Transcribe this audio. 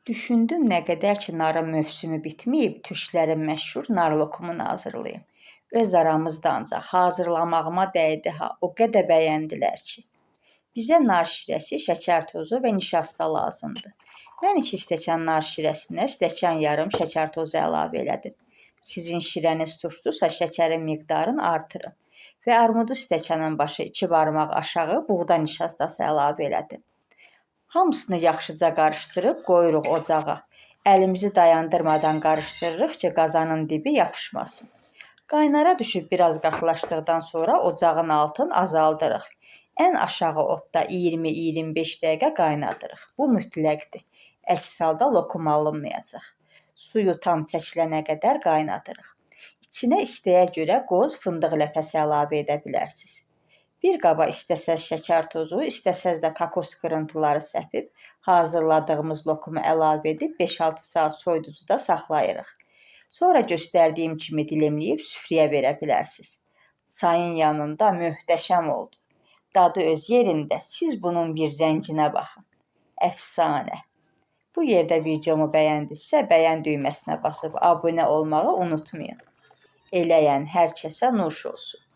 Düşündüm nə qədər ki narın mövsümü bitməyib, türklərin məşhur nar lokumunu hazırlayım. Öz aramızda ancaq hazırlamağıma dəydi ha, o qədər bəyəndilər ki. Bizə nar şirəsi, şəkər tozu və nişasta lazımdır. Mən 2 stəkan nar şirəsinə stəkan yarım şəkər tozu əlavə elədim. Sizin şirəniz turşdursa şəkərin miqdarını artırın. Və armudu stəkanın başı 2 barmaq aşağı buğda nişastası əlavə elədim. Hamısını yaxşıca qarışdırıb qoyuruq ocağa. Əlimizi dayandırmadan qarışdırırıq ki, qazanın dibi yapışmasın. Qaynara düşüb biraz qatılaşdıqdan sonra ocağın altını azaldırıq. Ən aşağı odda 20-25 dəqiqə qaynadırıq. Bu mütləqdir. Əks halda lokum alınmayacaq. Suyu tam çəkilənə qədər qaynadırıq. İçinə istəyə görə qoz, fındıq ləpəsi əlavə edə bilərsiniz. Bir qaba istəsəz şəkər tozu, istəsəz də kokos qırıntıları səpib hazırladığımız lokumu əlavə edib 5-6 saat soyuducuda saxlayırıq. Sonra göstərdiyim kimi dilimləyib süfrəyə verə bilərsiniz. Çayın yanında möhtəşəm oldu. Dadı öz yerində. Siz bunun bir rənginə baxın. Əfsanə. Bu yerdə videomu bəyəndinizsə, bəyən düyməsinə basıb abunə olmağı unutmayın. Eləyən hər kəsə nuş olsun.